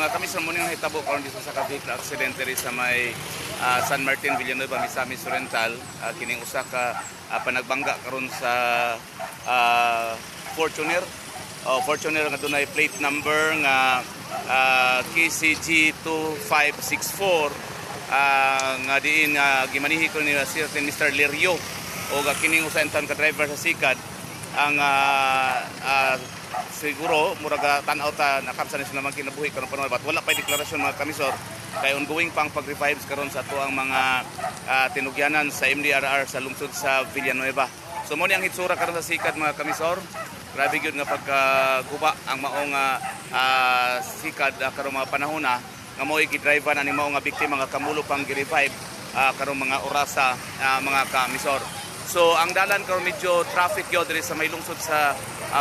Mga kamisor, mao ning nahitabo karon dito sa vehicle accident diri sa may San Martin, Villanueva, Misamis Oriental. Kining usa ka panagbangga karon sa Fortuner. Oh, Fortuner nga dunay plate number nga KCG 2564, nga diin nga gimanihi ko ni certain Mr. Lirio o kining usa intan ka driver sa sikad ang siguro murag tan-aw ta nakamsa ni sila man kinabuhi karon panahon, but wala pa deklarasyon, mga kamisor, kay ongoing pang pag-revives karon sa atuang mga tinugyanan sa MDRR sa lungsod sa Villanueva. So mo ni ang hitsura karon sa sikad, mga kamisor. Grabe gyud nga pagkaguba ang maong sikad karong mga panahon na nga mo'y gidrive ani mao nga biktima nga kamulo pang gi-revive karong mga orasa, mga kamisor. So ang dalan karon medyo traffic gyud diri sa may lungsod sa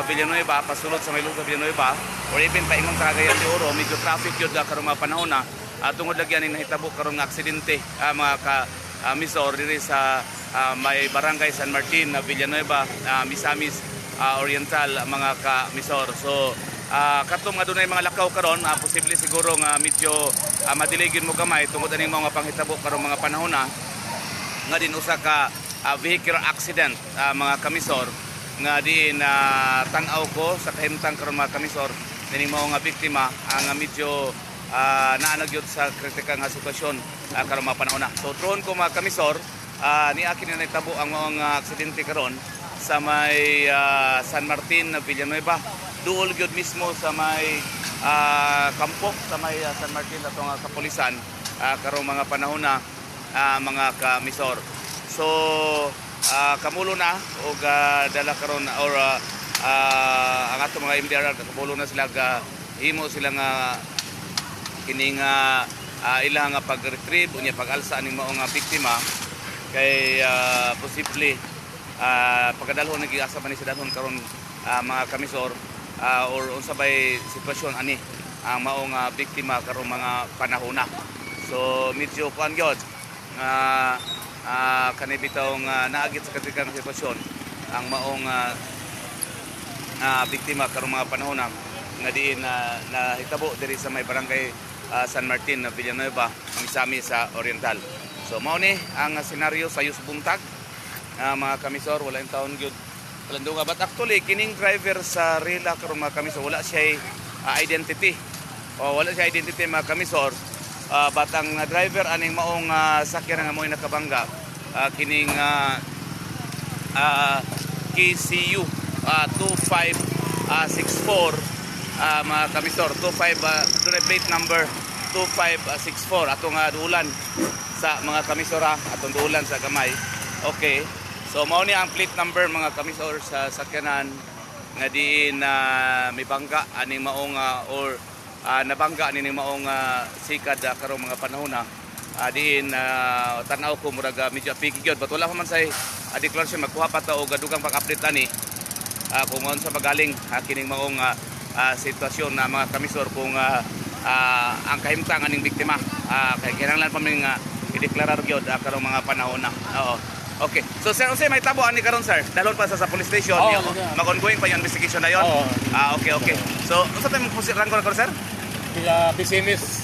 Villanueva, pasulod sa may lungsod sa Villanueva or even paingon sa Cagayan de Oro, medyo traffic gyud karong mga panahon na tungod lagi ani nahitabo karon nga aksidente, mga ka misor, diri sa may barangay San Martin na Villanueva, Misamis Oriental, mga ka misor. So katong nga dunay mga lakaw karon, posible siguro nga medyo madelay gyud mo gamay tungod aning mga panghitabo karong mga panahon na nga din usa ka vehicular accident, mga kamisor, nga diin na tan-aw ko sa kahimtang karon, mga kamisor, nining mao nga biktima ang medyo naa na gyud sa kritikal nga sitwasyon karong mga panahon na. So truhon ko, mga kamisor, niaki na nahitabo ang mao nga aksidente karon sa may San Martin na Villanueva, duol gyud mismo sa may kampo sa may San Martin atong kapulisan karong mga panahon na, mga kamisor. So kamulo na og dala karon or ang atong mga MDRR kamulo na sila, himo sila nga kining ilang nga pag-retrieve unya pag-alsa aning mao nga biktima kay posible pagkadalhon nag-asa pa ni sa dalhon karon, mga kamisor, or unsa bay sitwasyon ani ang mao nga biktima karong mga panahon na. So medyo kuan gyud nga kani bitaw nga naagit sa kritikal nga sitwasyon ang maong biktima karong mga panahon na nga diin na nahitabo diri sa may barangay San Martin na Villanueva, Misamis sa Oriental. So mao ni ang senaryo sa buntag, mga kamisor, wala yung taon gyud walang duga. But actually kining driver sa Rila karon, mga kamisor, wala siya identity. O wala siya identity, mga kamisor. But ang driver aning maong sakyan nga mo'y nakabangga, kining KCU 2564, mga kamisor, 25 dunay plate number 2564 atong duulan sa mga kamisor ha, atong duulan sa gamay. Okay, so mao ni ang plate number, mga kamisor, sa sakyanan nga diin na may bangga aning maong or nabangga ani ning maong sikad karong mga panahon na diin na tan-aw ko murag medyo apiki gyud, but wala pa man say deklarasyon. Magkuha pa ta og dugang pag-update ani kung unsa magaling kining maong sitwasyon na, mga kamisor, kung ang kahimtang aning biktima, kay kinahanglan pa mi nga ideklarar gyud karong mga panahon na. Oo. Okay. So sir, unsay may tabo ani karon, sir? Dalhon pa sa police station. Oo, Yo, mag-ongoing pa yung investigation na yon. Oo. Ah, okay. So, unsa tayo mo ranggo na karon, sir? Pila PCMS.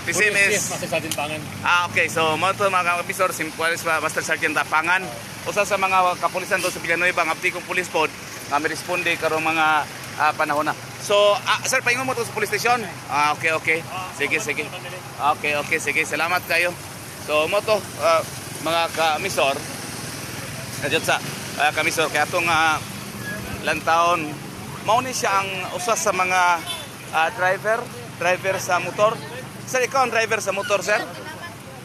PCMS. Master Sergeant Pangan. Ah, okay. So, mo to, mga kamisor, si Police Master Sergeant Tapangan. Usa sa mga kapulisan do sa Villanueva, ang aptikong police pod, nga responde karong mga panahon na. So, sir, paingon mo to sa police station? Ah, okay. Sige, sige. Okay, sige. Salamat kayo. So, mo to, mga kamisor, Kadiyot sa kamisor, kaya itong lantaon, mao ni siya ang usa sa mga driver sa motor. Sir, ikaw ang driver sa motor, sir?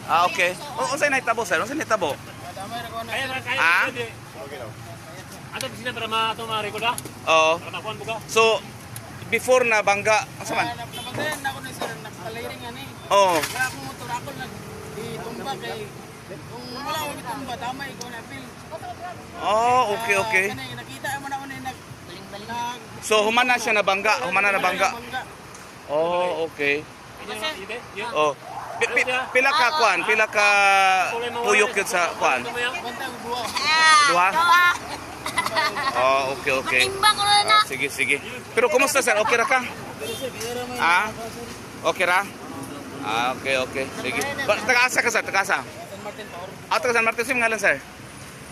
Ah, okay. Unsay nahitabo, sir? Unsay nahitabo? Kaya na, kaya. Ah? Ato pisina para ma ato ma-record ha. Oo. Para makuan mo ka. So, before na bangga, asa man? Nabantayan ako ni sir, nagpaliring ani. Oo. Wala akong motor, ako nag itumba kay kung wala akong itumba, damay ko na feel. Oh, okay. Kanay nakita mo na ako ni nag nag So, humana siya na bangga, humana na bangga. Oh, okay. Oh. Pila ka kuan, pila ka puyok yun sa kuan? Bantay og duha. Duha? Oh, okay. Timbang ko na. Ah, sige, sige. Pero kumusta, sir? Okay ra ka? Ah? Okay ra? Ah, okay. Sige. Ba, taga-asa ka, sir? Taga-asa? San Martin pa. Ah, taga San Martin. Sino ngalan, sir?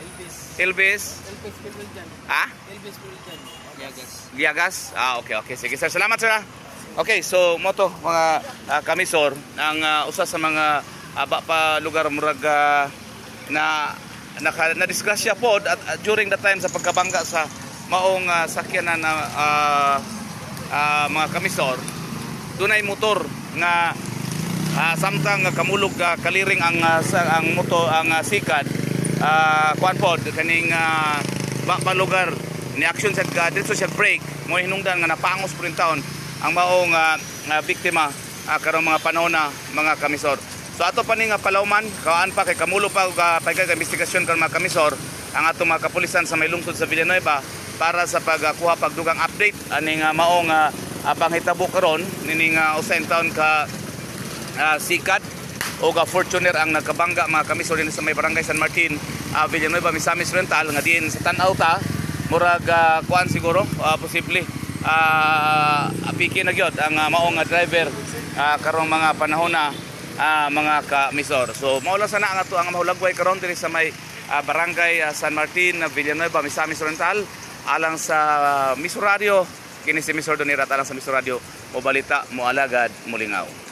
Elvis. Elvis? Elvis Piljan. Ha? Elvis Piljan. Yagas. Liagas? Ah, okay. Sige, sir. Salamat, sir, ah. Okay, so moto mga kamisor ang usa sa mga aba pa lugar murag na naka na disgrasya pod at during the time sa pagkabangga sa maong sakyanan na mga kamisor, dunay motor nga samtang nga kamulog kaliring ang ang moto ang sikad kuan pod kaning ba pa lugar ni action sa diretso siya brake mo hinungdan nga napangos po rin taon ang maong nga biktima karong mga panahon na, mga kamisor. So ato pa ni nga palawman kaan pa kay kamulo pa og pagka investigasyon karon, mga kamisor, ang atong mga kapulisan sa may lungsod sa Villanueva para sa pagkuha pagdugang update aning maong panghitabo karon nining usa in taon ka sikad o ka Fortuner ang nagkabangga, mga kamisor, din sa may barangay San Martin, Villanueva, Misamis Oriental nga diin sa tan-aw ta murag kuan siguro posible apiki na gyud ang maong nga driver karong mga panahon na, mga kamisor. So mao lang sana ang ato ang mahulagway karon diri sa may barangay San Martin, Villanueva, Misamis Oriental alang sa Miso Radio. Kini si Misor Donirat alang sa Miso Radio, mo balita, mo alagad, mo lingaw.